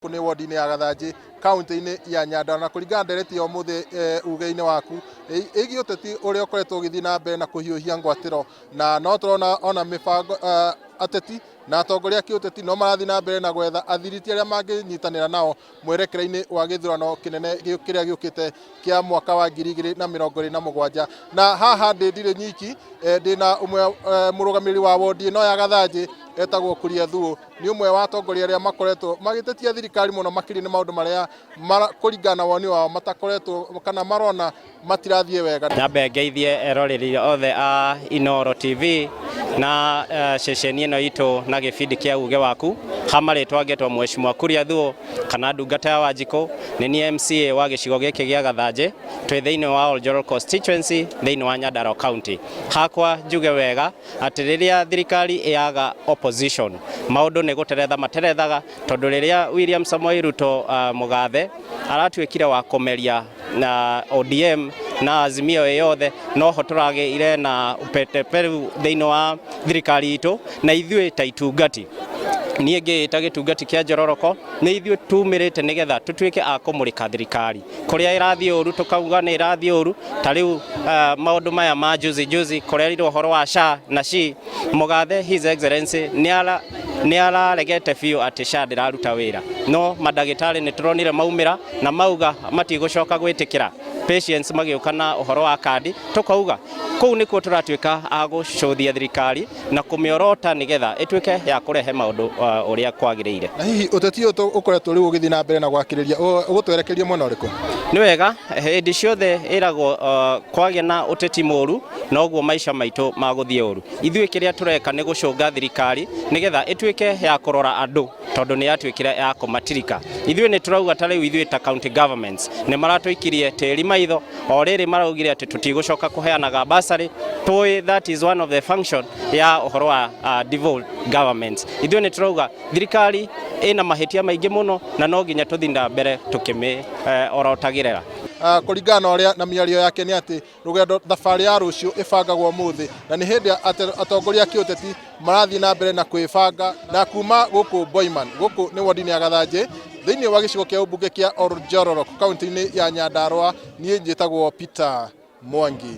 Gũkũ nĩ wodi-inĩ ya Gathanjĩ kaunti-inĩ ya Nyandarua, na kũringana na ndereti ya ũmũthĩ uge-inĩ waku ĩgiĩ ũteti ũrĩa ũkoretwo ũgĩthiĩ na mbere na kũhiũhia ngwatĩro, na no tũrona ona mĩbango ateti na atongoria a kĩũteti no marathiĩ na mbere na gwetha athiriti arĩa mangĩnyitanĩra nao mwerekera-inĩ wa gĩthurano kĩnene kĩrĩa gĩũkĩte kĩa mwaka wa 2027. Na haha ndĩ ndirĩ nyiki, ndĩna ũmwe mũrũgamĩrĩri wa wondi ĩno ya Gathanjĩ etagwo Kuria Thuo. Nĩ ũmwe wa atongoria arĩa makoretwo magĩtetia thirikari mũno makĩria nĩ maũndũ marĩa kũringana na woni wao matakoretwo kana marona matirathiĩ wega. Nyambe ngeithie eroreri othe a Inooro TV na ceceni ĩno itũ na gĩbindi kĩa uge waku. Ha marĩtwa ngetwo Mheshimiwa Kuria Thuo kana ndungata ya Wanjikũ, nĩ niĩ MCA wa gĩcigo gĩkĩ gĩa Gathanjĩ, twĩ thĩinĩ wa Oljoro constituency thĩinĩ wa Nyandarua County. Hakwa njuge wega atĩ rĩrĩa thirikari ĩyaga opposition maũndũ nĩ gũteretha materethaga, tondũ rĩrĩa William Samoei Ruto mũgathe aratuĩkire wa kũmeria na ODM na Azimio ĩ yothe, noho tũragĩire na upeteperu thĩinĩ wa thirikari itũ, na ithuĩ ta itungati, niĩ ngĩĩta gĩtungati kĩa njororoko, nĩ ithuĩ tumĩrĩte nĩgetha tũtuĩke a kũmũrĩka thirikari kũrĩa ĩrathiĩ ũru, tũkauga nĩ ĩrathiĩ ũru. Ta rĩu maũndũ maya ma juzi juzi kũrerirwo ũhoro wa SHA na SHI, mũgathe His Excellency nĩ araregete biũ atĩ SHA ndĩraruta wĩra, no mandagĩtarĩ nĩ tũronire maumĩra na mauga matigũcoka gwĩtĩkĩra patients magĩũka na ũhoro wa kandi. Tũkauga kũu nĩkuo tũratuĩka a gũcũthia thirikari na kũmĩorota nĩgetha ĩtuĩke ya kũrehe maũndũ ũrĩa kwagĩrĩire. Na hihi ũteti ũyũ ũkoretwo rĩu ũgĩthiĩ na mbere na gwakĩrĩria ũgũtwerekeria mwena ũrĩkũ? Nĩ wega, hĩndĩ ciothe ĩragwo kwagĩa na ũteti mũru noguo maica maitũ magũthiĩ ũru. Ithuĩ kĩrĩa tũreka nĩ gũcũnga thirikari nĩgetha ĩtuĩke ya kũrora andũ, tondũ nĩ yatuĩkire ya kũmatirika. Ithuĩ nĩ tũrauga ta rĩu ithuĩ ta county governments nĩ maratũikirie tĩri maitho o rĩrĩ maraugire atĩ tũtigũcoka kũheanaga bursary. Tũĩ that is one of the function ya ũhoro wa devolved governments. Ithuĩ nĩ tũrauga thirikari ĩna mahĩtia maingĩ mũno na no nginya tũthiĩ na mbere tũkĩmĩ orotagĩrĩra. Kũringana na ũrĩa na mĩario yake nĩ atĩ rũgendo thabarĩ ya rũciũ ĩbangagwo ũmũthĩ, na nĩ hĩndĩ atongoria a kĩũteti marathiĩ na mbere na kwĩbanga. Na kuma gũkũ Boiman, gũkũ nĩ wodi-inĩ ya Gathanjĩ thĩinĩ wa gĩcigo kĩa ũmbunge kĩa Oljororok kaunti-inĩ ya Nyandarua, niĩ njĩtagwo Peter Mwangi.